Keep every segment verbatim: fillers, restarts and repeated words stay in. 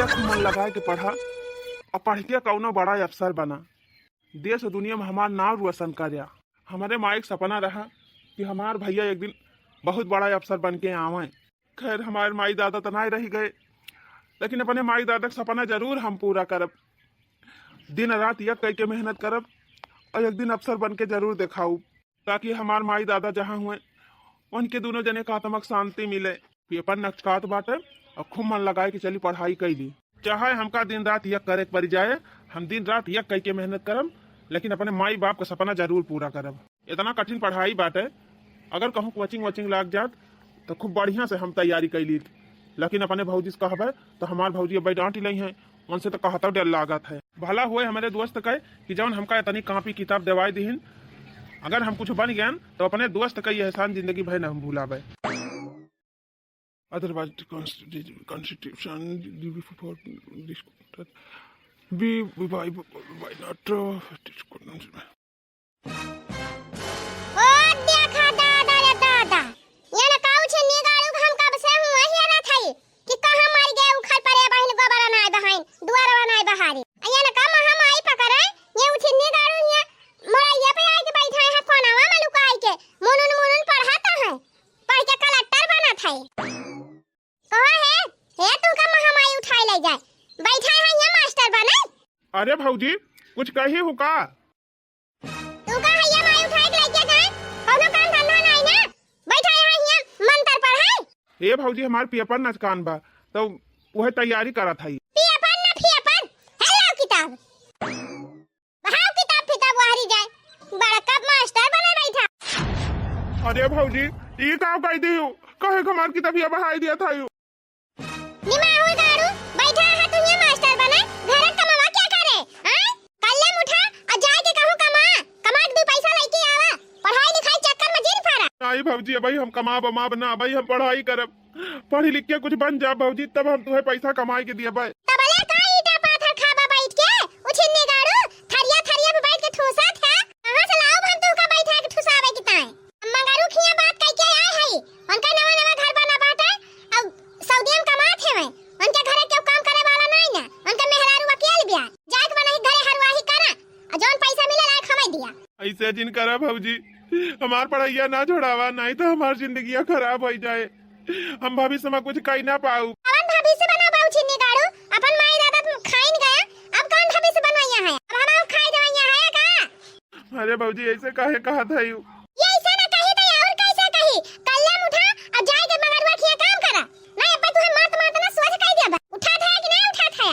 खूब मन लगाए के पढ़ा और पढ़ के कौनो बड़ा अफसर बना, देश और दुनिया में हमार नाम रोशन कर्या। हमरे माई के सपना रहा कि हमार भैया एक दिन बहुत बड़ा अफसर बन के आवें। खैर, हमार माई दादा त नाय रहि गए, लेकिन अपने माई दादा के सपना जरूर हम पूरा करब। दिन रात एक कइके मेहनत करब और एक दिन अफसर बन के जरूर देखाउब, ताकि हमार माई दादा जहाँ हुए, उनके दुनों जने के आत्मा के शांति मिले। पेपर नचकात बाटे और खूब मन लगाए के चली पढ़ाई कइली। चाहे हमका दिन रात एक करे के परि जाए, हम दिन रात एक कइके मेहनत करब, लेकिन अपने माई बाप के सपना जरूर पूरा करब। इतना कठिन पढ़ाई बाटे, अगर कहूँ कोचिंग वोचिंग लाग जात तो खूब बढ़िया से हम तैयारी कइली, लेकिन अपने भौजी से कहबे तो हमार भौजी अब्बे डांट लई हैं, उनसे तो कहता डर लागत है। भला हुए हमरे दोस्त कहे कि जौन हमका इतनी कापी किताब देवाई दिहिन, अगर हम कुछ बन गयन तो अपने दोस्त का ये एहसान जिंदगी भर न हम भुलाबे। Otherwise, the constitu-, constitution, the, for this, we, we, why, why not, uh, this, ओ देखा दादा रे दादा, ये न काऊ छिन्नी गाड़ू के हम कब से हुआ हेरत हई कि कहाँ मरि गए उखड़ परे बहिन गोबर नाय बहाइन, दुआर नाय बहारी। ये न का महामाई पकड़े, ये उछिन्नी गाड़ू ये मोरैया पे आइके बैठा है, कोनावा में लुकाई के मुनुन मुनुन पढ़त है, पढ़ के कलेक्टर बनत है। कहा है, हे तुमका महामाई उठाए ले जाए, बैठा है यहाँ मास्टर बने। अरे भौजी, कुछ कही हूँ का? तू का हैया माई उठाए के लइके जाए? कौनो काम धंधा नाई ना? बैठा यहाँ हियाँ मंतर पढ़ाई। ए भौजी, हमार पेपर नचकान बा, तो उहे तैयारी करत हई। पेपर ना पेपर, है लाओ किताब। बहाओ किताब फिताब वहरी जाए। बड़का मास्टर बने बैठा। अरे भौजी, ई का कह दियो? कहे के हमार किताबिया बहाई दिया था यू। निमाहुर गाड़ू, बैठा है तू ये मास्टर बने, घर कमावा क्या करे? हाँ? कल्ले उठा और जाए के कहूँ कमा, कमा के दू पैसा लेके आवा, पढ़ाई लिखाई चक्कर में जिन पड़ा। नहीं भौजी, अबही हम कमाब अमाब ना, अबही हम पढ़ाई करब, पढ़ी लिख के कुछ बन जा भौजी, तब हम तुहे पैसा कमाई के दिए भाई। तबले का ईटा पाथर खाबा बैठ के, उछिन्नी गाड़ू, थरिया थरिया पे बैठ के ठूसत है, कहाँ से लाओ हम तुहका बैठा के ठुसावे की ताई? मंगरू खिया बात कह के आए हई, उनका नवा नवा घर बना बाटे, अब सऊदिया में कमात हवे, उनके घरे केहू काम करे वाला नाई ना, उनके मेहरारू अकेल बिया, जाए के बना ही घरे हरवाही करा, और जौन पैसा मिले लायक हमें दिया। ऐसे जिन करा भौजी, हमार पढ़ाइया ना छोड़ावा, नहीं तो हमार जिंदगिया खराब हो जाए, हम भविष्य में कुछ कही ना पाऊ। कौन भविष्य बना बाऊ छिन्नी गाड़ू, अपन माई दादा तुम खाइन गया, अब कौन भविष्य बनवाइया है, अब हम खाए दवाइया है का? अरे भौजी, ऐसे काहे कहत है यू? ये ऐसे ना कही तो और कैसे कही? कल्ले उठा और जाए के मगरुआ खिया काम करा। नहीं अब्बा तुहे मात मात ना सोच कह दिया बा। उठा था कि नहीं उठा था?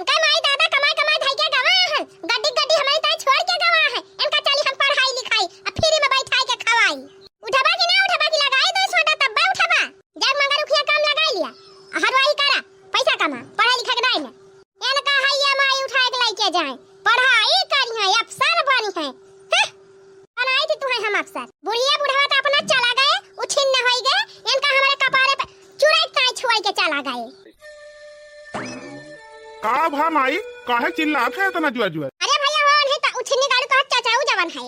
इनका माई दादा कमाई कमाई धई के गवा है। गड्डी गड्डी हमारी ताई छोड़ के गवा है। इनका चली हम पढ़ाई लिखाई, अब फ्री में बैठाई के खवाई। उठबा कि ना उठबा कि लगाई दो छोटा तब्बा उठबा। जाए मगरुआ खिया काम लगाई लिया। हरवाही करा, पैसा कमा, पढ़ा लिखा के नहीं ना। इनका हैया माई उठाए के लइके जाए, पढ़ाई करिहैं, अफसर बनिहैं। हं? बनाई थी तुहैं हम अफसर। बुढ़िया बुढ़वा तो अपना चला गए, उछिन्न होई गए, इनका हमारे कपारे पे चुड़ैल ताई छुआई के चला गए। का भा माई, काहे चिल्लात है इतना जुआ जुआ? अरे भैया, वो नहीं तो उछिन्नी गाड़ू तो चाचाऊ जवन है,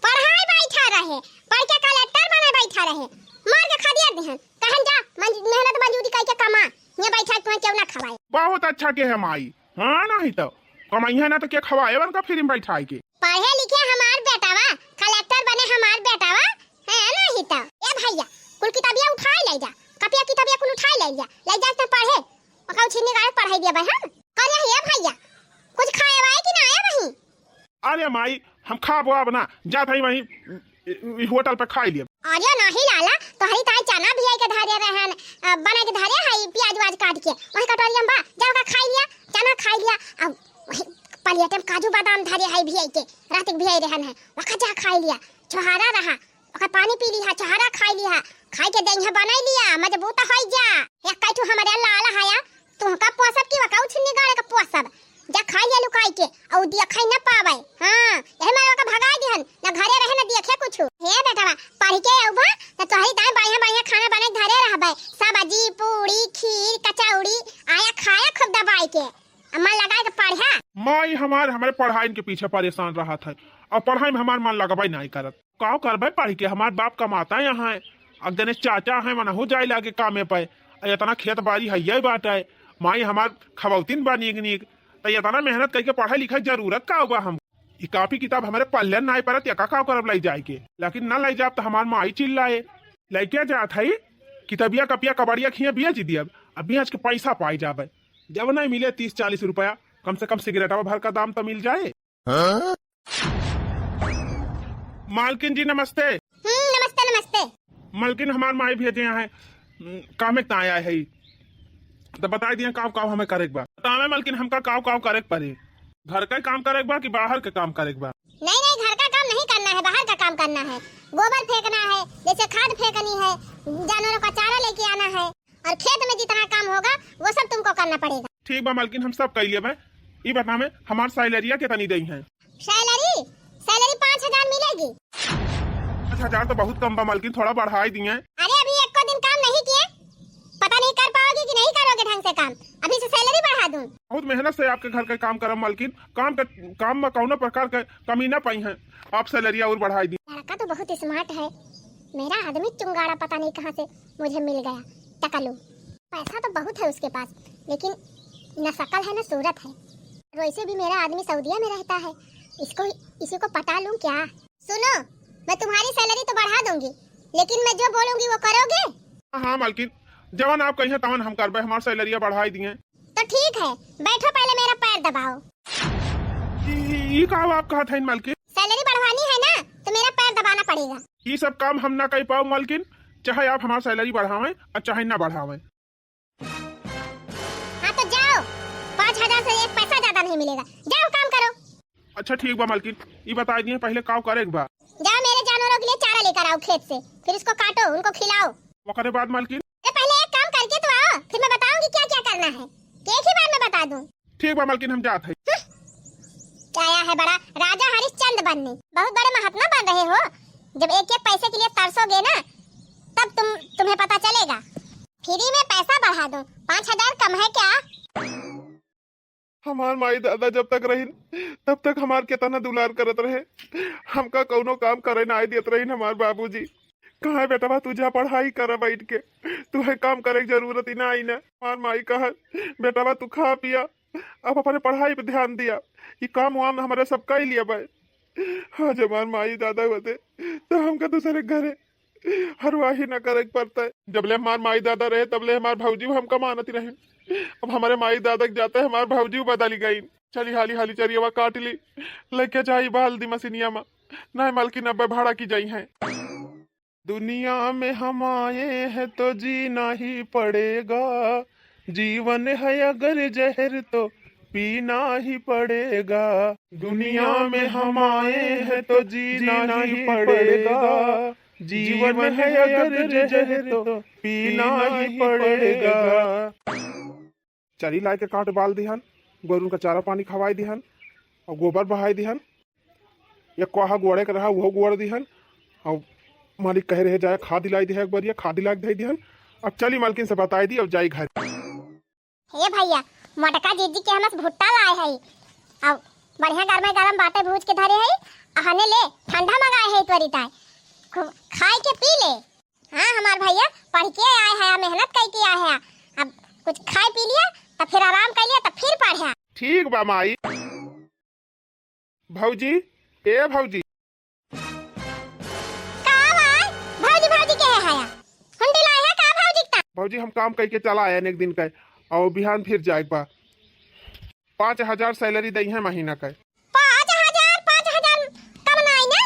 पढ़ाई बैठा रहे, पढ़ के कलेक्टर बने बैठा रहे, मार के खदेड़ दिहन, कहन जा मंज-, मेहनत मजदूरी करके कमा, ये बैठा के तुहैं केहू ना खवाए। बहुत अच्छा के है माई, हाँ नहीं तो कमाई है ना तो के खवाए उनका फ्री में बैठाई के। पढ़े लिखे हमार बेटावा, कलेक्टर बने हमार बेटावा, है नहीं तो। ए भैया, कुल किताबिया उठाई ले जा, कपिया किताबिया कुल उठाई ले जा, ले जा तो पढ़े, मका उछिन्नी गाड़ू पढ़ाई दिया भाई हम। करे ए भैया, कुछ खाए वाए कि ना आए वहीं? अरे माई, हम खाब वाब ना, जात हई वहीं, ई, ई होटल पे खाई लेब। अरे नहीं लाला, तोहरी ताई चना भियाई के धरे रहन, अ, बना के धरे हई प्याज व्याज काट के, वही कटोरिया में बा, जा ओका खाई लिया, चना खाई लिया, अब वही प्लेट में काजू बादाम धरे हई भियाई के, रात के भियाई रहन है, वका जा खाई लिया, छोहारा रहा, ओका पानी पी लिहा, छोहारा खाई लिहा, खाई के देहिया बनाई लिया, मजबूत होई जा। एक कई ठो हमारे लाला हया, तुहका पोसब कि वका उछिन्नी गाड़े का पोसब? जा खाई लिया लुकाई के, अउ दिया खाई न पावे। हाँ, यही मारे ओका भगाई दिहन, न घरे रहे न दिया खे कुछ। हे बेटवा, पढ़ के अउबा, त तोहरी ताई बढ़िया बढ़िया खाना बना के धरे रहबे, सब्जी, पूड़ी, खीर, कचौड़ी, आया खाया खूब दबाई के, अम्मा लगाई के पढ़ा। माई हमार, हमारे पढ़ाई के पीछे परेशान रहत है, और पढ़ाई में हमार मन लगबे नहीं करत। का करबे पढ़ के, हमार बाप कमाता यहाँ है, अब जने चाचा है, मनहु जाए लागे कामे पे, आ इतना खेत बाड़ी है ये बात है, माई हमार खवौतिन बा नीक नीक, त एतना मेहनत कइके पढ़ाई लिखाई जरूरत का बा हम? ई कापी किताब हमरे पल्ले नाई परत, या का, का करब लई जाए के? लेकिन ना लई जाब त हमार माई चिल्लाए। लइके जात हई, कितबिया कपिया कबाड़िया खिया बेच दियब, अब बेच के पैसा पाई जाबे। जब नहीं मिले तीस चालीस रुपया, कम से कम सिगरेटवा भर का दाम त मिल जाए। हाँ? मालकिन जी नमस्ते। हम्म, नमस्ते, नमस्ते। मालकिन हमार माई भेजे हैं, हम्म, काम एक आया है, तो बताई दिए काव काव हमें करे के बा। बतावे मालकिन हमका काव काव करे के पड़ी, घर का काम करे के बा कि बाहर के काम करे के बा? नहीं, नहीं, घर का काम नहीं करना है, बाहर का काम करना है। गोबर फेंकना है, जैसे खाद फेंकनी है, जानवरों का चारा लेके आना है, और खेत में जितना काम होगा वो सब तुमको करना पड़ेगा। ठीक बा मालकिन, हम सब कर लेबे। ई बतावे हमार सैलरिया कितनी देई हैं? सैलरी, सैलरी पाँच हजार मिलेगी। पाँच हजार तो बहुत कम बा मालकिन, थोड़ा बढ़ाई दिए। अरे अभी एको दिन काम नहीं किए, पता नहीं कर पाओगे कि नहीं करोगे ढंग से काम, अभी से सैलरी बढ़ा दूं। बहुत मेहनत से आपके घर के काम करब मालकिन, काम के, काम में कौनो प्रकार के कमी ना पाई है, आप सैलरिया और बढ़ाई दी। लड़का तो बहुत स्मार्ट है, मेरा आदमी चुंगाड़ा पता नहीं कहाँ से मुझे मिल गया, टकलू। पैसा तो बहुत है उसके पास, लेकिन न शकल है न सूरत है। और वैसे भी मेरा आदमी सऊदिया में रहता है, इसको, इसी को पटा लूं क्या? सुनो, मैं तुम्हारी सैलरी तो बढ़ा दूंगी, लेकिन मैं जो बोलूंगी वो करोगे? हाँ, हाँ मालकिन, जवन आप कहिए तवन हम करबे, हमार सैलरिया बढ़ाई दिए। तो ठीक है, बैठो, पहले मेरा पैर दबाओ। ई, ई, ई का आप कहत हैं मालकिन? सैलरी बढ़वानी है ना, तो मेरा पैर दबाना पड़ेगा। ई सब काम हम ना कर पाओ मालकिन, चाहे आप हमार सैलरी बढ़ावें और चाहे ना बढ़ावें। हाँ तो जाओ, पाँच हजार से एक पैसा ज्यादा नहीं मिलेगा, जाओ काम करो। अच्छा ठीक बा मालकिन, ई बताई दिए पहले काव करे के बा। जाओ मेरे जानवरों के लिए चारा लेकर आओ खेत से, फिर उसको काटो, उनको खिलाओ। ओकरे बाद मालकिन? ए, पहले एक काम करके तो आओ, फिर मैं बताऊंगी क्या क्या करना है, कि एक ही बार में बता दूं। ठीक बा मालकिन, हम जात है। हम्म, क्या है बड़ा राजा हरिश्चंद्र बनने, बहुत बड़े महात्मा बन रहे हो। जब एक एक पैसे के लिए तरसोगे ना, तब तुम, तुम्हें पता चलेगा। फ्री में पैसा बढ़ा दूं, पाँच हजार कम है क्या? हमार माई दादा जब तक रहिन, तब तक हमार केतना दुलार करत रहे। हमका कौनो काम करे ना आए देत रहिन हमार बाबूजी। कहा बेटवा, तू जा पढ़ाई कर बैठ के, तुहे काम करे के जरूरत ही ना आई ना। हमार माई कहा, बेटवा तू खा पिया, अब अपने पढ़ाई पे ध्यान दिया, ई काम वाम हमरे सब कई लिया बे। आज हमार माई दादा होते तो हमका दूसरे घरे हरवाही ना करे के पड़ता है। जबले हमार माई दादा रहे तबले हमार भौजी हमका मानत रहे। अब हमारे माई दादा के जाते हमार भौजी बदल गई। चली हाली हाली चरियवा काट ली, लेके जाई बाल दी मशीनिया में। नहीं मालकिन, अब भाड़ा की जाई है। दुनिया में हम आए हैं तो जीना ही पड़ेगा, जीवन है अगर जहर तो पीना ही पड़ेगा। दुनिया में हम आए हैं तो जीना ही पड़ेगा, जीवन है अगर जहर तो पीना ही पड़ेगा। चरी लाए के काट बाल दिहन, गोरुन का चारा पानी खवाई दिहन और गोबर बहाई दिहन। एक कोहा गोड़े के रहा, उहो गोड़ दिहन। और मालिक कहे रहे, "जाए खाद लाई दिहे एक बार, ये खाद लाई दे दिहन।" अब चली मालकिन से बताई दी, अब जाई घर। हे भैया, मोटका जीजी के हमस भुट्टा लाए है, अब बढ़िया गरमे गरम बाटे भूज के धरे है, अहने ले ठंडा मंगाए है तोरी ताए, खूब खाए के पी ले। हाँ हमार भैया, पढ़ के आए है, मेहनत करके आए है, अब कुछ खाए पी लिया, तब फिर आराम कर लिया, तब फिर पढ़े। ठीक बा माई। भौजी, ए भौजी। का बा? भौजी, भौजी के है हया? हुंडी लाए है का भौजी का? भौजी, हम काम कइके चला आए एक दिन का, और बिहान फिर जाए बा। पाँच हजार सैलरी दई है महीना का। पाँच हजार, पाँच हजार कम नाई ना?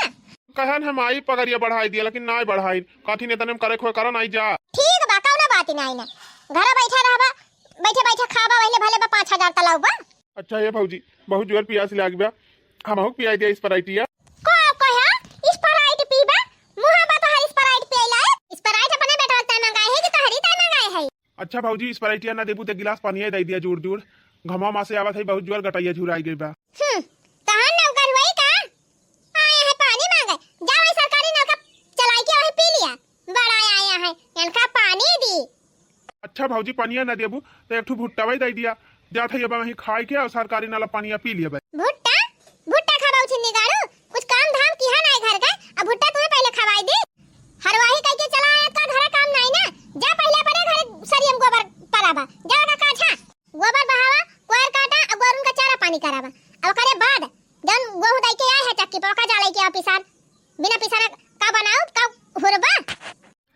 कहन हम आई पगरिया बढ़ाई दिया, लेकिन नाई बढ़ाई। कथी ने तने करे खोए करो नाई जा। ठीक बा, कौनो बात नाई ना। घर बैठा रहबा, बैठे बैठे खाबा, वहिले भले बा पाँच हजार तलाऊ बा। अच्छा ये भौजी, बहुत जोर पियास लाग बा, हमहू पियाई दिया स्प्राइटिया। का कहा? स्प्राइट पीबा? मुहा बा तोहर स्प्राइट पियला। स्प्राइट अपने बेटवा ताई मंगाए है कि तोहरी ताई मंगाए है? अच्छा भौजी, स्प्राइटिया ना देबू ते गिलास पानिया दे दिया, जोर जोर। घमा मा से आवत है, बहुत जोर गटैया झुराई गई बा। हम्म, तोहर नौकर हुई का? आए है पानी मांगे, जाओ वही सरकारी नलका चलाई के वही पी लिया। बड़ा आया है, इनका पानी दी। अच्छा भौजी, पनिया ना देबू तो एक ठो भुट्टा वही दे दिया, जात है अब वहीं खाए के और सरकारी नला पनिया पी लिया। भुट्टा? भुट्टा खाबा उछिन्नी गाड़ू, कुछ काम धाम किहा नाई घर का, अब भुट्टा तुम्हें पहले खवाई दे। हरवाही कह के चला आया का, घरा काम नाई ना, जा पहले अपने घरे सरियम गोबर पराबा, जा का काठा।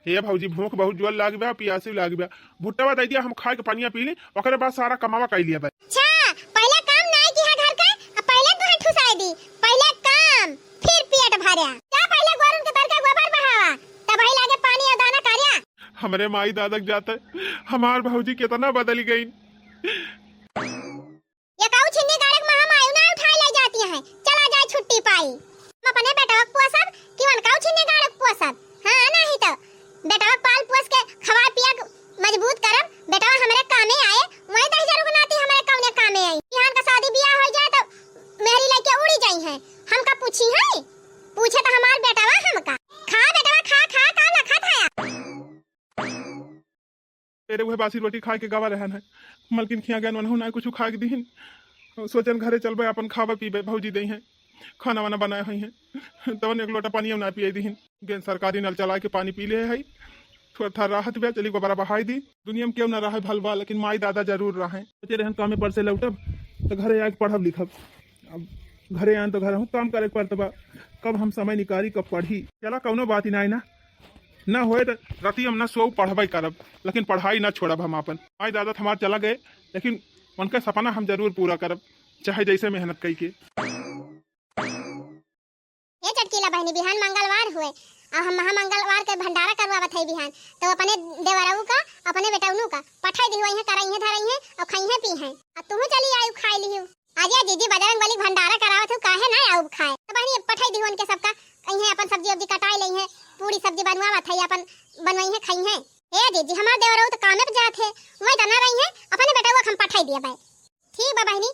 ए भौजी, भूख बहुत जोर लाग बा, पियासी लाग बा। भुट्टवा दे दिया, हम खाए के पनिया पी ली, ओकरे बाद सारा कमावा कर लिया बा। अच्छा, पहले काम नाई किहा घर का, अब पहले घर ठुसाए दी, पहले काम, फिर पेट भर्या। जा पहले गोरुन के तर के गोबर बहावा, तब ही लागे पानी और दाना कार्या। हमरे माई दादा के जाते हमार भौजी कितना बदल गई। ये काऊ छिन्नी गाड़क महा मायू ना उठाए ले जाती हैं। चला जाए छुट्टी पाई। हम अपने बेटवा के पोसब कि वन काऊ छिन्नी गाड़क पोसब? हाँ, नहीं तो बेटवा के पाल पोस के खवा पिया के मजबूत करब। बेटवा हमरे कामे आए, वही दहिजर उगनाती हमरे कौने कामे आई। बिहान का शादी बियाह हो जाए तो मेहरी लेके उड़ी जाई हैं। हमका पूछी है? पूछे तो हमार बेटवा हमका। खा बेटवा, खा, खा, का ना खा था? तेरे उहे बासी रोटी खाए के गवा रहन है। मलकिन खिया गन वनहु ना कुछ खाए के दिहिन। सोचन घरे चलबे, अपन खाबे पीबे, भौजी दे हैं, खाना वाना बनाए हुई हैं, तवन एक लोटा पानी ना पिए दिहिन। गेन सरकारी नल चला के पानी पी ले है, थोड़ा था राहत बे, चली गोबरा बहाई दी। दुनिया में केहू ना रहे भलवा, लेकिन माई दादा जरूर रहे। सोचे रहन कामे पर से लौटब तो घरे आके पढ़ब लिखब। अब घरे आन तो घर हूँ काम करे के पड़त बा, कब हम समय निकारी, कब पढ़ी। चला कौनो बात ही ना, ना होए तो राती हम ना सोऊ, पढ़बे करब, लेकिन पढ़ाई ना छोड़ब हम आपन। माई दादा तो हमार चला गए, लेकिन उनका सपना हम जरूर पूरा करब, चाहे जैसे मेहनत कई के। ए चटकीला बहिनी, बिहान मंगलवार हुए, अब हम महा मंगलवार के भंडारा करवावत है बिहान, तो अपने देवरऊ का, अपने बेटौनू का पठाई दिहु, अइहें करइहें धरइहें और खइहें पीहें। अब तुहू चली आयु खाए लिहु। अजय दीदी, बजरंग बली भंडारा करावत हूँ, काहे ना आउब खाए? तो बहिनी पठाई दिहु उनके सबका, अइहें अपन सब्जी उब्जी कटाए लइहें, पूरी सब्जी बनवावत है, अपन बनवइहें खइहें। ए दीदी, हमार देवरऊ तो कामे पे जात है, वही तो ना रही है, अपने बेटौआ के हम पठाई दिया बाय। ठीक बा बहिनी,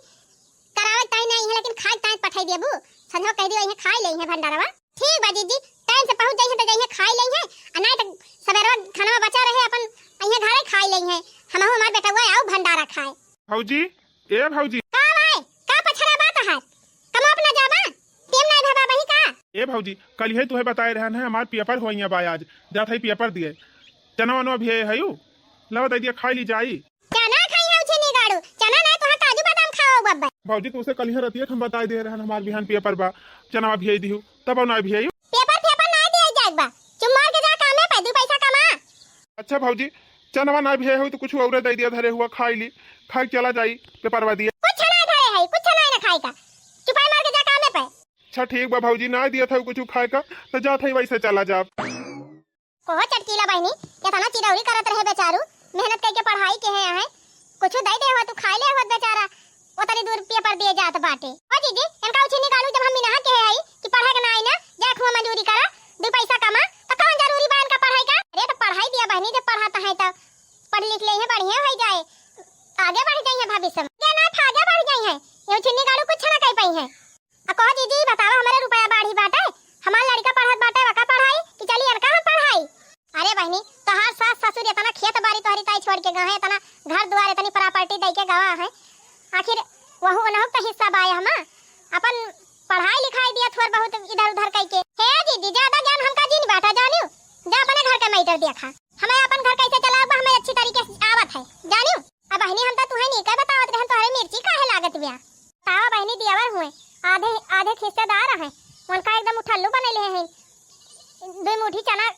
करावे के ताई नहीं है, लेकिन खाए के ताई पठाई देबू। संझवा कह दियो, इहे खाई ले, इहे भंडारवा। ठीक बा जीजी, टाइम से पहुँच जाइहे तो जाइहे खाई ले, आ नहीं तो सबेरवा खाना बचा रहे अपन, इहे घरे खाई ले, हमहू हमार बेटवा आओ भंडारा खाए। भौजी, ए भौजी। का भाई, का पछरा बात है? कमा अपना जाबा, टेम नहीं भबा बही का? ए भौजी, कल ही तुहे बताए रहन है, हमार पेपर होइया बा आज, जात है पेपर दिए, चना वनवा भी है यू, लावा दे दिया, खाई ली जाई। चना खाई है उछे निगाड़ू, चना ना तोहा काजू बादाम खाओ बब्बा। भौजी, तुसे कल ही रतिया हम बताए दे रहन, हमार बिहान पेपर बा, चना भेज दिहू, तब ना भेज। पेपर, पेपर ना दिया जाए बा, चुप मार के जा कामे पे, दू पैसा कमा। अच्छा भौजी, चनवा ना भेज हो तो कुछ और दे दिया, धरे हुआ खाई ली, खाई चला जाई, पेपरवा दिए। कुछ ना धरे है, कुछ ना ना खाए का, चुपाई मार के जा कामे पे। अच्छा ठीक बा भौजी, ना दिया था कुछ खाए का, तो जात है वैसे चला जा। कोहो चटकीला बहिनी, केतना चिरौरी करत रहे बेचारू, मेहनत कइके पढ़ाई के है, आहे कुछ दे दे हुआ, तू खाए ले हुआ बेचारा, ओतनी दूर पेपर दिए जात बाटे। ओ जीजी, इनका उछी निकालू, जब हम मिनहा के है कि पढ़े के ना आई ना, जा खुआ मजूरी करा, दू पैसा कमा, तो कौन जरूरी बा इनका पढ़ाई का? अरे तो पढ़ाई दिया बहिनी, जब पढ़ाता है तो पढ़ लिख ले है, बढ़िया हो जाए, आगे बढ़ जाई है भविष्य में। ये ना था, आगे बढ़ जाई है, ये उछी निकालू कुछ ना कह पाई है। आ कहो जीजी, बतावा, हमरे रुपया बाढ़ी बाटे, हमार लड़का पढ़त बाटे, वका पढ़ाई कि चली अनका हम पढ़ाई? अरे बहिनी, तोहार सास ससुर इतना खेत बाड़ी तोहरी ताई छोड़ के गए हैं, इतना घर दुआर, इतनी प्रॉपर्टी दे के गवा है, आखिर वहू उनहु का हिस्सा बाय हमा, अपन पढ़ाई लिखाई दिया थोड़ बहुत इधर उधर कई के। हे जीजी, ज्यादा ज्ञान हमका जिन बाटा जानियो, जा अपने घर का मैटर देखा, हमें अपन घर कैसे चलाओ, हमें अच्छी तरीके से आवत है, जानियो। अब बहिनी, हम तो तुहे नीके बतावत रहन, तोहरे मिर्ची काहे लागत बिया? तावा बहिनी दियावर हुए, आधे, आधे हिस्सेदार हैं, उनका एकदम उठल्लू बनैले हैं। दुई मुठी चना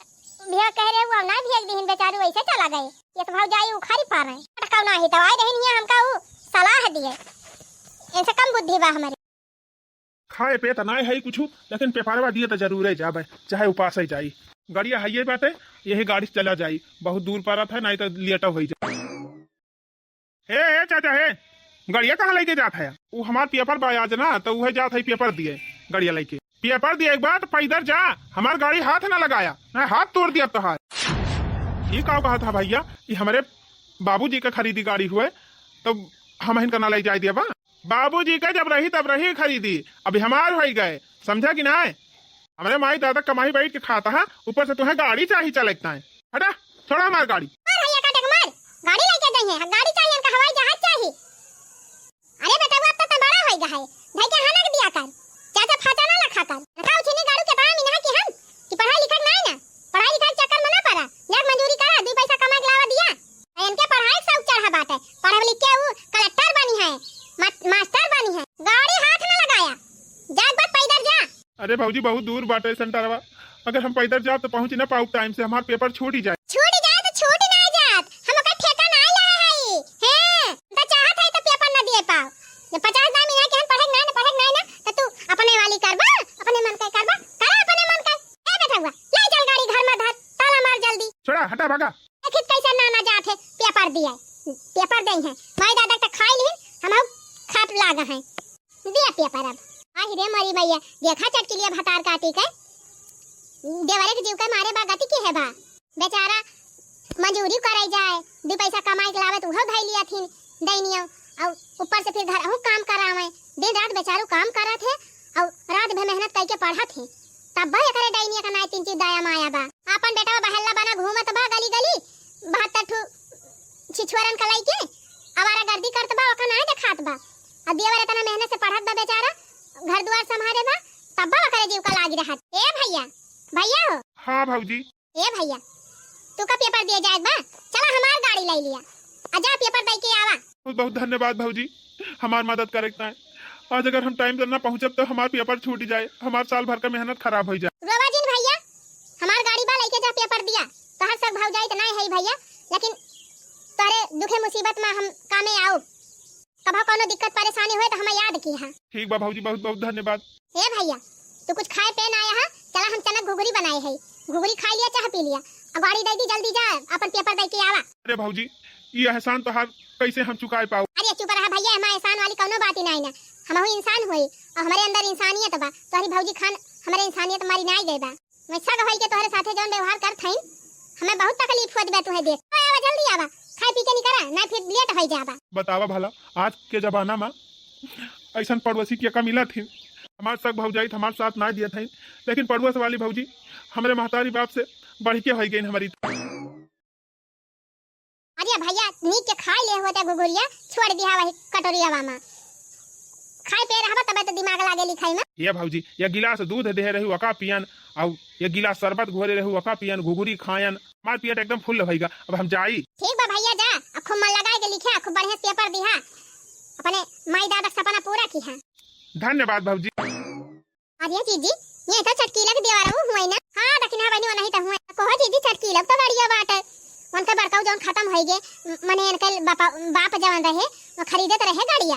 भिया कह रहे, वो ना भिया दिहिन, बेचारू वैसे चला गए। ये तो भौजाई उखारी पार है। अटकाऊ ना ही तो आए रहिन हिया, हमका ऊ सलाह दिए। इनसे कम बुद्धि बा हमारी। खाए पे त नाय है कुछ, लेकिन पेपरवा दिए त जरूरे जाबे, चाहे उपास ही जाई। गड़िया है ये बाटे, यही गाड़ी से चला जाई, बहुत दूर पड़त है, नहीं तो लेट हो जाए। हे, हे चाचा, हे, गड़िया कहाँ लेके जात है? वो हमार पेपर बा आज ना, तो वह जात है पेपर दिए गड़िया लेके। पेपर दिए एक बार तो पैदल जा, हमार गाड़ी हाथ ना लगाया, ना हाथ तोड़ दिया तोहार। ये का कहा था भैया कि हमारे बाबूजी के खरीदी गाड़ी हुए, तो हम हिनका ना ले जाए दिया बा। बाबूजी के जब रही तब रही खरीदी, अभी हमार हो गए, समझा कि ना? हमरे माई दादा कमाई बैठ के खाता है, ऊपर से तुम्हें गाड़ी चाही चले के ताई। हटा, छोड़ा हमार गाड़ी। मार भैया का टक मार, गाड़ी लेके गई है, गाड़ी चाहिए इनका, हवाई जहाज चाहिए। अरे बेटा, वो अब तो बड़ा होई गा है, भाई के हालक दिया कर, चाचा फाचा ना लखा कर। नका उछिनी गाड़ू के बड़ा मिनहा कि हम, कि पढ़ाई लिखा ना है ना, पढ़ाई लिखा के चक्कर में ना पड़ा, जा मजूरी करा, दू पैसा कमा के लावा दिया। आ इनके पढ़ाई के शौक चढ़ा बाटे, पढ़ लिख के ऊ कलेक्टर बनी है, मा-, मास्टर बनी है। गाड़ी हाथ ना लगाया, जात बात पैदल जा। अरे भौजी, बहुत दूर बाटे सेंटरवा, अगर हम पैदल जाब तो पहुँच ना पाउब टाइम से, हमार पेपर छूट ही जाए। छूट जाए तो छूट ना जात, हम ओकर ठेका ना ले हई। हैं, तो चाहत हई तो पेपर ना दिए पाओ। जब पचास दाम इहाँ के हम पढ़े के ना, ना पढ़े के ना, ना, तो तू अपने वाली करबा, अपने मन के करबा, करा अपने मन के। ए बेटवा, ले चल गाड़ी घर में धर, ताला मार जल्दी। छोड़ा, हटा, भागा। देखित कैसे नाना जात है पेपर दिए, पेपर दे हैं। माई दादा तो खाई लिहिन, हम खाप लाग हैं। दिया पेपर अब। आहि रे मरी मैया, देखा चटकिलिया भतार काटी के। देवरे के जीव के मारे बा गति की है बा। बेचारा मजूरी करे जाए, दू पैसा कमाई के लावे तो उहो धई लिया थिन दैनियो। और ऊपर से फिर घर अहू काम करावे। दिन रात बेचारू काम करत है और रात भर मेहनत करके पढ़त है। तब बा एकरे दैनिया का नाई तीन चीज दया माया बा। आपन बेटवा बहल्ला बना घूमत बा गली गली, बहत्तर ठू छिछुअरन का लइके आवारागर्दी करत बा, ओका नाय देखात बा। अब देवर इतना मेहनत से पढ़त बा बेचारा, घर दुआर संभारे बा, तब बा ओकरे जीव का लागी रहत। ए भैया, भैया हो। हाँ भौजी। ए भैया, तू का पेपर दिए जाए बा? चला हमार गाड़ी ले लिया, आ जा पेपर दे के आवा। बहुत बहुत धन्यवाद भौजी, हमार मदद करे के ताय। आज अगर हम टाइम से ना पहुँचब तो हमार पेपर छूट जाए, हमार साल भर का मेहनत खराब हो जाए। रोवा जिन भैया, हमार गाड़ी बा, लेके जा पेपर दिया। तोहर सब भौजाई तो नहीं है भैया, लेकिन तोहरे दुखे मुसीबत में हम कामे आओ। कभो कौनो दिक्कत परेशानी होए तो हमें याद किहा। ठीक बा भौजी, बहुत बहुत धन्यवाद। ए भैया, तू कुछ खाए पे ना आया है, चला हम चना घुघरी बनाए है, घुघरी खा लिया, चाह पी लिया, और गाड़ी दे दी, जल्दी जा अपन पेपर दे के आवा। अरे भौजी, ये एहसान तोहार कैसे हम चुकाए पाओ? अरे चुप रहा भैया, हमारे एहसान वाली कौनो बात ही नहीं ना, हमहू इंसान होई और हमारे अंदर इंसानियत बा, तोहरी भौजी खान हमारे इंसानियत मारी नाई गए बा। वैसा गवाही के तोहरे साथे जौन व्यवहार करत हईन, हमें बहुत तकलीफ होत बा तुहे देख। आवा, जल्दी आवा, खाए पी के निकरा, ना फिर लेट होई जाबा। बतावा भला, आज के जमाना में ऐसन पड़ोसी के का मिलत ही? हमार सग भौजाई त हमार साथ ना दियत हईन, लेकिन पड़ोस वाली भौजी हमरे महतारी बाप से बढ़ के होई गईन हमारी। अरे भैया, नीक के खाए ले होते घुघुरिया, छोड़ दिया वही कटोरियावा में। खाए पे रहबा तबे तो दिमाग लागे लिखाई में। ये भौजी, ये गिलास दूध दे रही वका पियन, और ये गिलास शरबत घोरे रही वका पियन, घुघुरी खायन, हमार पेट एकदम फुल भइगा। अब हम जाई। ठीक बा भैया, जा, अब खूब मन लगाए के लिखे, खूब बढ़िया से पेपर दिहा, अपने माई दादा के सपना पूरा किहा। धन्यवाद भौजी। अरे जीजी, ये तो चटकीला के देवरऊ हुए ना? हाँ, दखिनहा बहिनी, वनही तो हुए। कहो जीजी, चटकीला तो गड़िया बाटे। उनके बड़काऊ जौन खतम होई गे, म-, मने इनके बापा, बाप जवन रहे, वो खरीदे तो रहे गड़िया।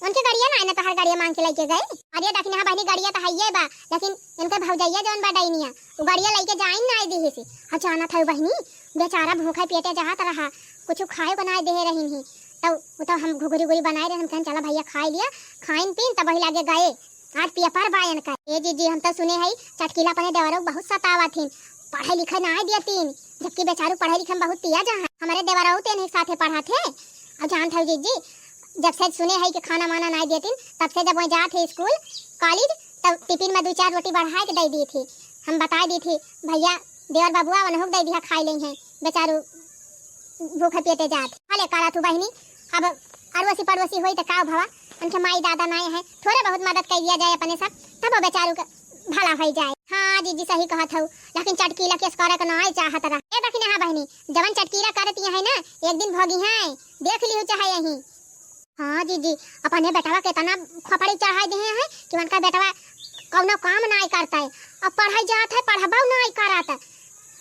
उनके गड़िया ना आए ना, तोहर गड़िया मांग के लेके गए। अरे दखिनहा बहिनी, गड़िया तो हइये बा, लेकिन इनके भौजैया जौन बा डैनिया, वो गड़िया लेके जाइन ना आए दिहे से। और जानत हऊ बहिनी, बेचारा भूखे पेटे जात रहा, कुछ खाए को ना दे रही ही। तो, तो हम घुघरी उघरी बनाए रहे, हम कहन चला भैया खाए लिया, खाइन पीन तब वही लागे गए। आज पेपर बा इनका। ए जीजी, हम तो सुने हई चटकीला अपने देवरों के बहुत सतावत हिन, पढ़े लिखे नाय देतीन, जबकि बेचारू पढ़े लिखे में बहुत तेज हैं। हमरे देवरों तो इन्हीं साथे पढ़त है। और जानत हऊ जीजी, जब से सुने हई कि खाना वाना नाय देतीन, तब से जब वहीं जात है स्कूल, कॉलेज, तब टिफिन में दो चार रोटी बढ़ाए के दे दी थी। हम बताए दी थी, भैया, देवर बबुआ, उन्हों के दे दिया, खाई लेइहैं, बेचारू भूखे पेटे जात। भले करा तू बहिनी, अब अड़ोसी पड़ोसी होई त का भवा, उनके माई दादा नाय है, थोड़े बहुत मदद कर दिया जाए अपने सब, तब वो बेचारू के भला होई जाए। हाँ जीजी, सही कहत हऊ, लेकिन चटकीला केस करे के नाय चाहत रहा। ए दखिनहा बहिनी, जवन चटकीला करत है ना, एक दिन भोगिहैं, देख लिहू चाहे यहीं। हाँ जीजी, अपने बेटवा के इतना खोपड़ी चढ़ाई दिहे हैं कि उनका बेटवा कौनो काम नाय करता है, और पढ़ाई जात है, पढ़बो नाय करत,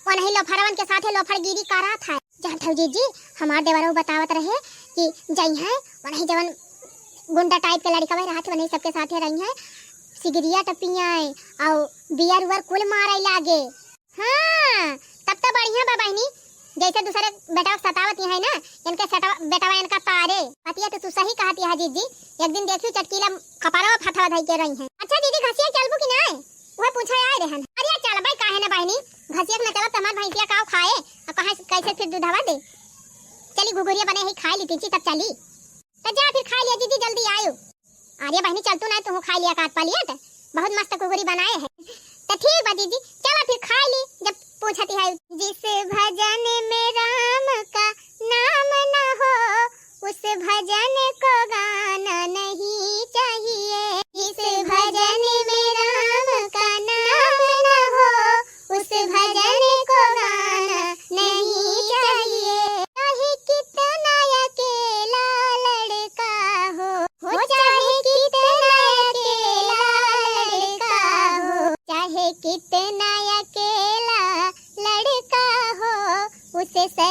उन्हीं लोफरवन के साथे लोफरगिरी करत है। जानत हऊ जीजी, हमार देवरऊ बतावत रहे कि जइहैं, उन्हीं जवन गुंडा टाइप के लड़कवे रहत, उन्हीं सबके साथे रहिहैं, सिगरेट पिए और बियर उयर कुल मारे लागे। हाँ, तब तो बढ़िया बा बहिनी, जैसे दूसरे बेटवा के सतावत है ना, इनके सटवा, बेटवा इनका तारे। बतिया तो तू सही कहत है जीजी, एक दिन देखियो चटकीला कपड़वा फथवा धई के रही है। अच्छा जीजी, घसिया चलबू कि नाय? वह पूछे आए रहन। अरे चलबे काहे ना बहिनी, घसिया के न चलब त हमार भैंसिया काव खाए, और कहाँ कैसे फिर दूधवा दे? चली घुघुरिया बने ही खाए ली तीची तब चली। तो जा फिर खाए लिया जीजी, जल्दी आयो। अरे बहिनी, चल तू ना, तू खा लिया काट पा लिया, तो बहुत मस्त कुकुरी बनाए है। तो ठीक बा जीजी, चला फिर खा ली, जब पूछती है। जिस भजन में राम का नाम न हो, उस भजन को गाना नहीं चाहिए। जिस भजन में राम का नाम न हो, उस भजन को गाना नहीं चाहिए। चाहे कितना अकेला लड़का हो, हो चाहे कितना अकेला लड़का हो, चाहे कितना अकेला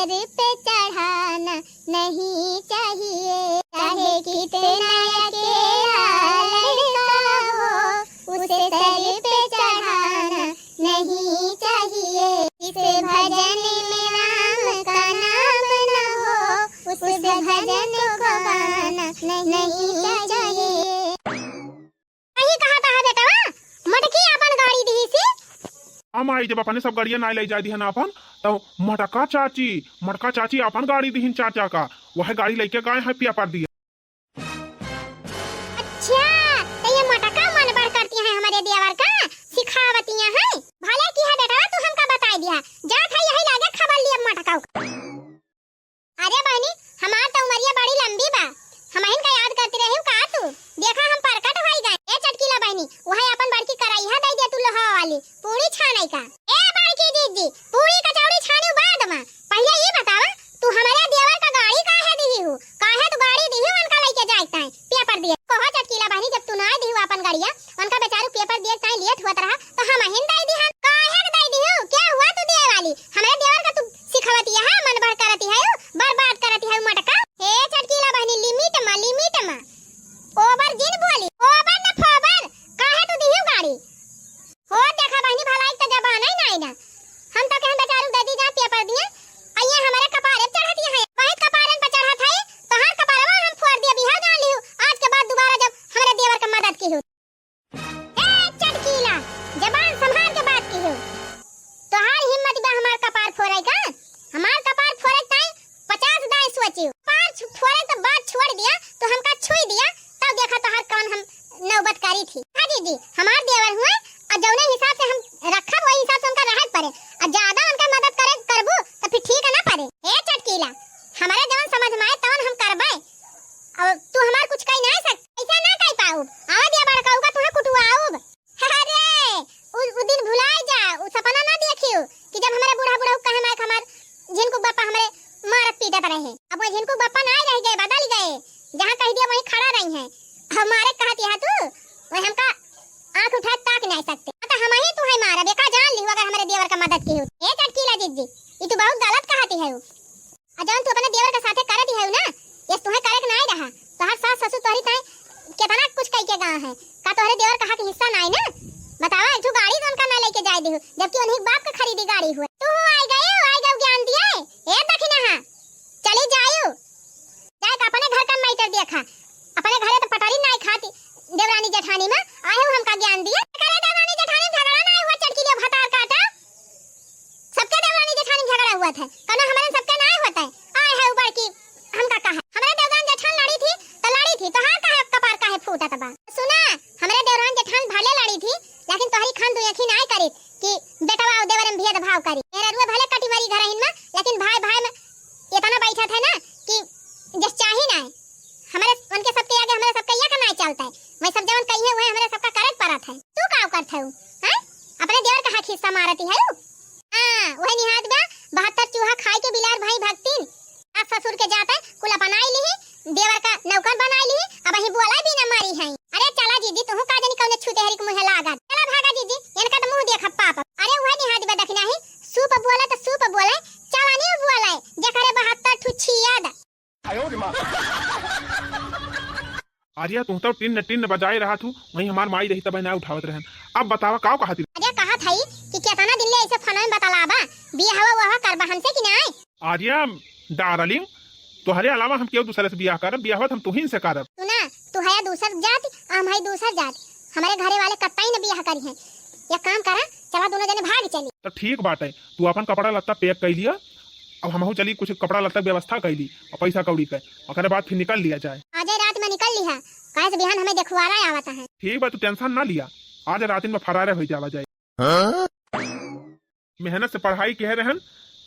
सर पे चढ़ाना नहीं चाहिए, चाहे कितना अकेला लड़का हो, उसे सर पे चढ़ाना नहीं चाहिए। इस भजन में राम का नाम न हो, उस भजन को गाना नहीं चाहिए। सही कहा था बेटवा, मटकी अपन गाड़ी दिहिसी। हम आई जब अपने सब गड़िया नाय ले जाए दिहन आपन, तो मटका चाची, मटका चाची अपन गाड़ी दिहिन चाचा का, वह गाड़ी लेके गए हैं पिया पर दिया। अच्छा, तो ये मटका मन बढ़ करती हैं हमरे देवर का, सिखावतिया हैं। भले की है बेटवा, तू हमका बताई दिया, जात है यही लागे खबर लिए मटका का। अरे बहनी, हमार तो उमरिया बड़ी लंबी बा, हमहिन का याद करती रही का तू? देखा हम परकट होई गए। ए चटकीला बहनी, वह अपन बड़की कराइहा दे दे तू लोहा वाली पूरी छाने का। ए बड़की दीदी, पूरी कचौड़ी छानी बाद में, पहले ये बतावा तू हमारे देवर का गाड़ी काहे दिही हो? काहे तू गाड़ी दिही उनका लेके जाए ताई पेपर दिए? कहो चटकीला बहनी, जब तू ना दिही अपन गाड़िया, उनका बेचारू पेपर दिए ताई लेट होत रहा तो हमहिन दे दिहन। काहे के दे दिही हो? क्या हुआ तू दिए वाली? हमारे देवर का तू सिखावती है, मन बढ़ करती है, बर्बाद करती है मटका। हे चटकीला बहनी, लिमिट मा, लिमिट मा। ओवर जिन बोली, ओवर न फोवर, काहे तू दिही गाड़ी? हो देखा बहनी, भलाई तो जबान है ना, ना। हम तो कहन बेचारू दे दी जा पेपर दिए, आ ये हमारे कपारे पे चढ़ती है, वही कपारन पे चढ़त है, तोहार कपारवा हम फोड़ दिए, बिहार जान लियो। आज के बाद दोबारा जब हमारे देवर का मदद की हो। ए चटकीला, जबान संभाल के बात की हो। तोहार हिम्मत बा हमार कपार फोड़े का? हमार कपार फोड़े ताई पचास दाई सोचियो। कपार छु-, फोड़े तो बात छोड़ दिया, तो हमका छुई दिया, तब देखा तोहार कौन हम नौबत करी थी। हाँ दीदी, हमार देवर हुए, और जौने हिसाब से हम रखब, वही हिसाब से उनका रहे के पड़े, और ज्यादा उनका मदद करे करबू, तो फिर ठीक है ना पड़े। ए चटकीला, हमारे जवन समझ में आए, तवन हम करबे, और तू हमार कुछ कही ना सक, ऐसा ना कह पाऊब। आवा दिया बड़काऊ का तुहे कुटुआऊब। अरे, उ, उ दिन भुलाए जा, उ सपना ना देखियो कि जब हमारे बूढ़ा बूढ़ा कहे माइक हमार झिनकू बापा हमारे मारत पीटत रहे। अब वो झिनकू बापा ना रह गए, बदल गए। जहाँ कह दिया वहीं खड़ा रही हैं। हमारे कहती है तू, वही हमका आँख उठा ताक नहीं सकते। तो हम ही तू है मारब, एका जान लिहू अगर हमारे देवर का मदद की हो। ए चटकीला जिज्जी, ये तू बहुत गलत कहती है। आ जौन तू अपने देवर के साथे करत हऊ ना, ये तुहे करे के नाई रहा। तोहार सास ससुर तोहरी ताई केतना कुछ कई के गा है। का तोहरे देवर कहा के हिस्सा नाई ना? बतावा, एक ठो गाड़ी तो उनका ना लेके जाए दिहू, जबकि उन्हीं बाप के खरीदी गाड़ी हुए। तू आई गई, आई गऊ ज्ञान दिए। ए दखिनहा, चली जायू। जाए के अपने घर का मैटर देखा। अपने घरे तो पटरी नाई खाती। देवरानी जेठानी में आए हो हमका ज्ञान दिए। करे देवरानी जेठानी में झगड़ा नाई हुआ, चटकीले भतार काटा। सबके देवरानी जेठानी में झगड़ा हुआ था, कौनो हमारे सबके नाई होता है। आए है ऊपर की हमका कहा, हमारे देवरानी जेठान लड़ी थी तो लड़ी थी, तोहार काहे कपार काहे फूटत बा? सुना, हमारे देवरानी जेठान भले लड़ी थी, लेकिन तोहरी खान दू अखी नाई करी कि बेटवा और देवर में भेदभाव करी। मेहरारुए भले कटी मरी घर हिन में, लेकिन भाई भाई में इतना बैठत है ना कि जस चाही ना है। हमारे उनके सबके आगे हमारे सबका यह कमाई चलता है। मैं सब जवन कही है वह हमारे सबका करे के परत है। तू का करत है? हैं? अपने देवर का हक हिस्सा मारती है। हाँ, वह निहात बा, बहत्तर चूहा खाए के बिलार भाई भक्तिन। सास ससुर के जाता है, कुल अपनाई ली, देवर का नौकर बनाई ली, अब ही बोला भी न मारी है। अरे चला जीजी, तुहू का जानी कौने छूते हरी के मुँहे लागत। चला भागा जीजी, इनका तो मुँह देखा पाप। अरे वह निहात बा दखिना ही, सूप बोला तो सूप बोले, चला नहीं बोले, जेकरे बहत्तर ठू छियाद। आर्या, तू तो टिन्न टिन्न बजाए रहा थू, वहीं हमार माई रही तब ना उठावत रहन। अब बतावा, काव कहा थी? अरे कहा था कि कितना दिन ले ऐसे फोन में बतलाबा, बियाहवा हुआ करबा हमसे कि नाय? आर्या डार्लिंग, तोहरे अलावा हम केहू दूसरे से बियाह करब, बियाह हम तुहिन से करब। सुना, तू है दूसर जात, हम है दूसर जात, हमारे घरे वाले कतई न बियाह करी हैं। एक काम करा, चला दोनों जने भाग चली। तो ठीक बात है, तू अपन कपड़ा लत्ता पैक कर लिया, अब हमहू चली, कुछ कपड़ा लत्ता के व्यवस्था कर ली और पैसा कौड़ी कर, ओकरे बाद फिर निकल लिया जाए। आजे रात में निकल लिहा, काहे से बिहान हमें देखवारा आवता है। ठीक बा, तू टेंशन ना लिया, आज रात में फरारे हो जावा जाए। हाँ? मेहनत से पढ़ाई किहे रहन,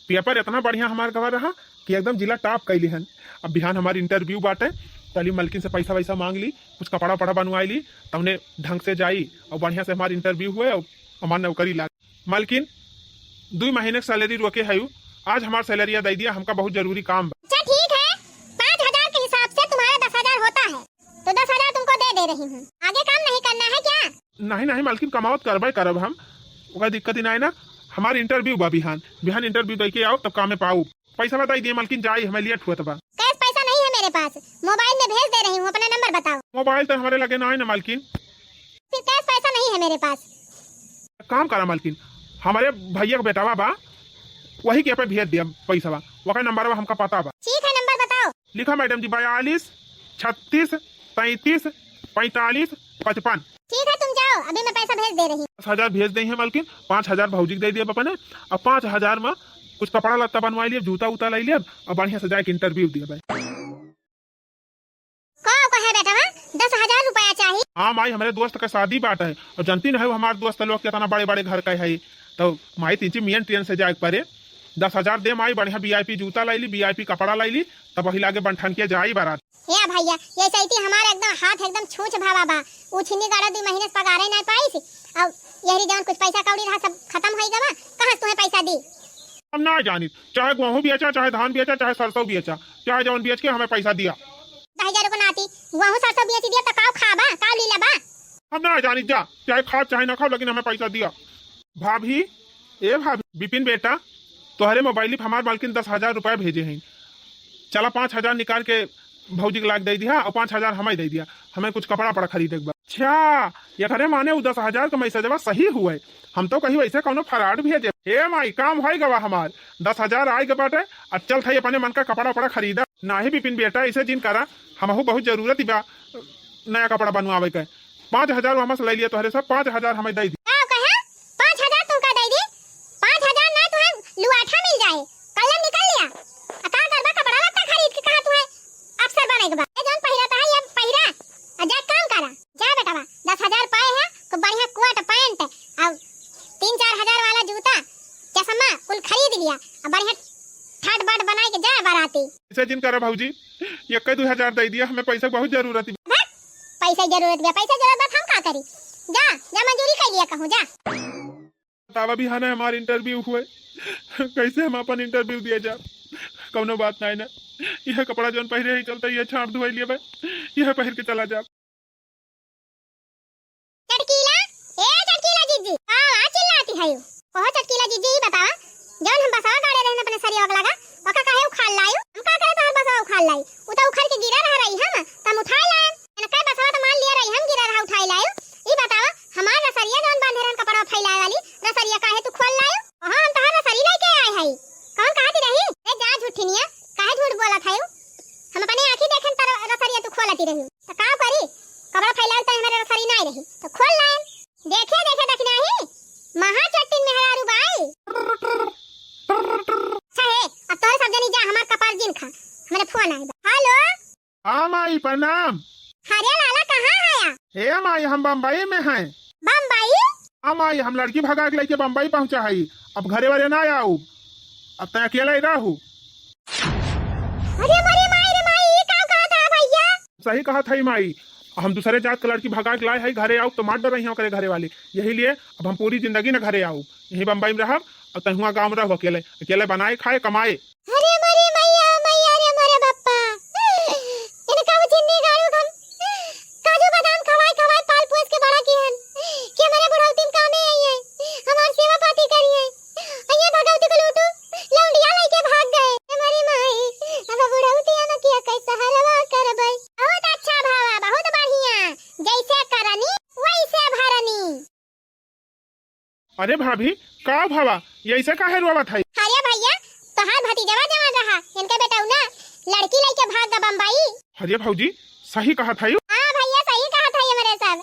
पेपर इतना बढ़िया हमार गवा रहा कि एकदम जिला टॉप कैली हन। अब बिहान हमार इंटरव्यू बाटे, चली मलकिन से पैसा वैसा मांग ली, कुछ कपड़ा वपड़ा बनवाई ली, तमने ढंग से जाई और बढ़िया से हमार इंटरव्यू हुए और हमार नौकरी लाग। मलकिन, दुई महीने के सैलरी रोके है, आज हमार सैलरिया दे दिया, हमका बहुत जरूरी काम बा। अच्छा ठीक है, पाँच हजार के हिसाब से तुम्हारा दस हजार होता है, तो दस हजार तुमको दे दे रही हूँ। आगे काम नहीं करना है क्या? नहीं नहीं मलकिन, कमावत करबे करब हम, ओकर दिक्कत ही नहीं ना। हमार इंटरव्यू बा बिहान, बिहान इंटरव्यू दे के आओ तब कामे पाऊ। पैसा बताई दिए मलकिन, जाई, हमें लेट हुआ बा। कैश पैसा नहीं है मेरे पास, मोबाइल में भेज दे रही हूँ, अपना नंबर बताओ। मोबाइल तो हमारे लगे ना है ना मलकिन। फिर कैश पैसा नहीं है मेरे पास। काम करा मलकिन, हमारे भैया का बेटावा बा, वही के पे भेज दिया पैसा बा, वका नंबर बा, हमका पता बा। ठीक है, नंबर बताओ। लिखा मैडम जी, बयालीस छत्तीस पैंतीस पैंतालीस पचपन। ठीक है, तुम जाओ, अभी मैं पैसा भेज दे रही हूँ। दस हजार भेज दे हैं मलकिन, पाँच हजार भौजी के दे दिया अपने, अब पाँच हजार में कुछ कपड़ा लत्ता बनवा लिए, जूता उता ले लिए, अब बढ़िया से जाके इंटरव्यू दिया भाई। का कहे बेटवा, दस हजार रुपया चाही? हाँ माई, हमारे दोस्त का शादी बाटे, और जानती नहीं हो हमारे दोस्त लोग कितना बड़े बड़े घर का है, तो माई तीन मेन ट्रेन से जाए के पड़े। दस हजार दे माई, बढ़िया वीआईपी जूता लाई ली, वीआईपी कपड़ा लाई ली, तब वही लागे बन ठन के जाई बारात। हे भैया, ये चैती हमार एकदम हाथ एकदम छूछ भावा बा। उ छिन्नी गाड़ा दुई महीने से पगारे नहीं पाइस। अब यहरी जवन कुछ पैसा कौड़ी रहा सब खत्म होई गवा। कहाँ से तुम्हें पैसा दी? हम ना जानित, चाहे गेहूं बेचा, चाहे धान बेचा, चाहे सरसों बेचा, चाहे जवन बेच के हमें पैसा दिया। दहिजर को नाती, गेहूं सरसों बेच दिया तो काव खाबा, काव लीला बा? हम ना जानित जा, चाहे खाब चाहे ना खाब, लेकिन हमें पैसा दिया। भाभी, ए भाभी, बिपिन बेटा, तोहरे मोबाइल पर हमार मालकिन दस हजार रुपया भेजे हैं, चला पाँच हजार निकाल के भौजी के लाग दे दिया और पाँच हजार हमें दे दिया, हमें कुछ कपड़ा पड़ा खरीदे के बा। अच्छा, एकरे माने उ दस हजार के मैसेजवा सही हुए, हम तो कही वैसे कौनो फराड भेजे। हे माई, काम होई गवा हमार, दस हजार आए के बाटे, अब चल थाई अपने मन का कपड़ा उपड़ा खरीदा। नाही बिपिन बेटा, ऐसे जिन करा, हमहू बहुत जरूरत बा नया कपड़ा बनवावे के। पाँच हजार हमसे ले लिया तोहरे सब, पाँच हजार हमें दे दी। का कहे? पाँच हजार तुमका दे दी? पाँच हजार ना तुहे लुआठा मिल जाए, कलम निकल लिया। आ का करबा कपड़ा लत्ता खरीद के, कहा तुहे अफसर बने के बा? ये जौन पहिरा तहा, ये पहिरा, आ जा काम करा। जा बेटवा, दस हजार पाए है, खूब बढ़िया कोट पैंट, और तीन चार हजार वाला जूता, चश्मा, कुल खरीद लिया, और बढ़िया ठाट बाट बनाए के जा बाराती। ऐसे जिन करा भौजी, एक दो हजार दे दिया, हमें पैसा बहुत जरूरत है। भाग, पैसा जरूरत बा, पैसा जरूरत बा, हम का करी? जा, जा मजूरी कर लिया कहूँ, जा। बतावा बिहाने हमार इंटरव्यू हुए, कैसे हम अपन इंटरव्यू दिया जा? कौनो बात नहीं ना, यह कपड़ा जौन पहिरे ही चलता, यह छाप धुआई लिया बा, यह पहिर के चला जा। चटकीला, ए चटकीला जीजी, का आवाज चिल्लाती है यू? ओहो चटकीला जीजी, ई बतावा, जौन हम बसवा गाड़े रहन अपने सरिया लगा, ओका काहे उखाड़ लायू? हम का करे तोहर बसवा उखाड़ लाई? उ तो उखड़ के गिरा रहा रही हम, त हम उठाए लाए। इनका बसवा तो मान लिया रही हम गिरा रहा उठाए लायू। ई बतावा, हमार रसरिया जौन बांधे रहन कपड़ा फैलाए वाली, रसरिया काहे तू खोल लायू? ओहो हम तोहर रसरी लेके आए हई। कौन कहती रही? ए जा झूठिनिया, काहे झूठ बोलत है यू? हम अपने आँखी देखेन तर रसरिया तू खोलती रही। त का करी? कपड़ा फैलावल त हमरे रसरी नाई रही, त खोल लाएन। देखे, देखे, देखी नाही, महा चट्टिन मेहरारू बाई। अच्छा हे, अब तोरे सब जनी जा, हमार कपार जिन खा, हमरे फोन आए बा। हेलो। हाँ माई, प्रणाम। अरे लाला, कहाँ हया? हे माई, हम बम्बई में हैं। बम्बई? हाँ माई, हम लड़की भगा के लेके बम्बई पहुँचा है, अब घरे वरे ना आऊ, अब तै अकेले ही रहू। अरे मोरे माई रे माई, ई का कहत है भैया? सही कहत है माई, हम दूसरे जात के लड़की भगा के लाए है, घरे आऊ तो मार डर रही ओकरे घरे वाले, यही लिए अब हम पूरी जिंदगी न घरे आऊ, यही बम्बई में रहब। अब तै हुआं गाँव में रहू अकेले, अकेले बनाए खाए कमाए। अरे मोरे मैया, मैया रे मोरे बप्पा, इनका वो जिंदगी गाड़ू हम काजू बादाम खवाए खवाए पाल पोस के बड़ा किहन, कि हमारे बुढ़ौती में कामे आई है, हमार सेवा पाती करी है। अइया भगवती को लूटू, लौंडिया लेके भाग गए। ए मोरी माई, अब बुढ़ौती हम किया कैसा हलवा करबै। बहुत अच्छा भावा, बहुत बढ़िया, जैसे करनी वैसे भरनी। अरे भाभी, का भावा, ऐसे काहे रोवत है? अरे भैया, तोहार भतीजवा जवन रहा, इनके बेटौना लड़की लेके भाग गा बम्बई। अरे भौजी, सही कहत है। हाँ भैया, सही कहत है हमरे सब,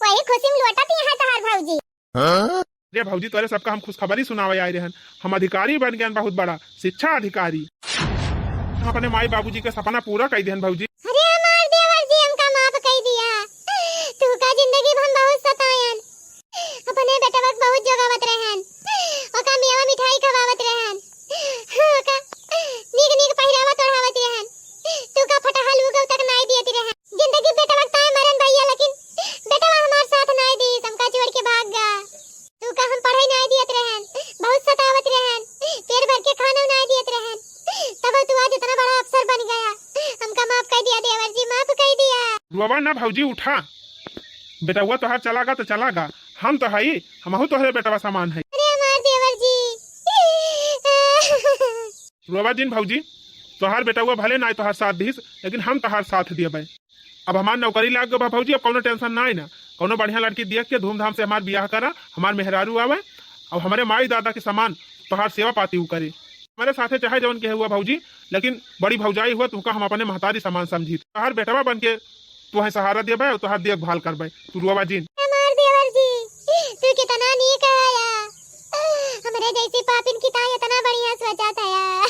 वही खुशी में लोटत ही है तोहार भौजी। हाँ? अरे भौजी, तोरे सबका हम खुशखबरी सुनावे आए रहन, हम अधिकारी बन गए बहुत बड़ा शिक्षा अधिकारी। हम अपने माई बाबूजी के सपना पूरा कर देहन भौजी। अरे हमार देवर जी, हमका माफ कर दिया, तू का जिंदगी में हम बहुत सतायन। अपने बेटवा के बहुत जोगावत रहन, ओका मेवा मिठाई खवावत रहन, ओका नीक नीक पहिरावत ओढ़ावत रहन, तू का फटहल उगव तक नाई दियत रहन। जिंदगी बेटवा के ताए मरन भैया, लेकिन बेटवा हमार साथ नाई दी, हमका छोड़ के भाग गा। तू का हम पढ़ाई नाई दियत रहन, बहुत सतावत रहन, पेट भर के खाना नाई दियत रहन, तब तू आज इतना बड़ा अफसर बन गया। हमका माफ कर दिया देवर जी, माफ कर दिया। रोवा ना भौजी, उठा। बेटवा तोहार चला गा तो चला गा, हम तो हई, हमहू तोहरे बेटवा समान है। अरे हमार देवर जी। रोवा जिन भौजी, तोहार बेटवा भले नाई तोहार साथ दिस, लेकिन हम तोहार साथ दियबे। अब हमार नौकरी लाग गवा भौजी, अब कौनो tension नाई ना। कौनो बढ़िया लड़की देख के धूमधाम से हमार बियाह करा, हमार मेहरारू आवे, अब हमरे माई दादा के समान तोहार सेवा पाती उ करे। हमरे साथे चाहे जवन के हुआ भौजी, लेकिन बड़ी भौजाई हुआ, तुहका हम अपने महतारी समान समझी। तोहार बेटवा बन के तुहे सहारा देबे और तोहार देखभाल करबे। तू रोवा जिन। हमार देवर जी, तू कितना नीक हया। हमरे जैसी पापिन की ताई इतना बढ़िया सोचा था यार।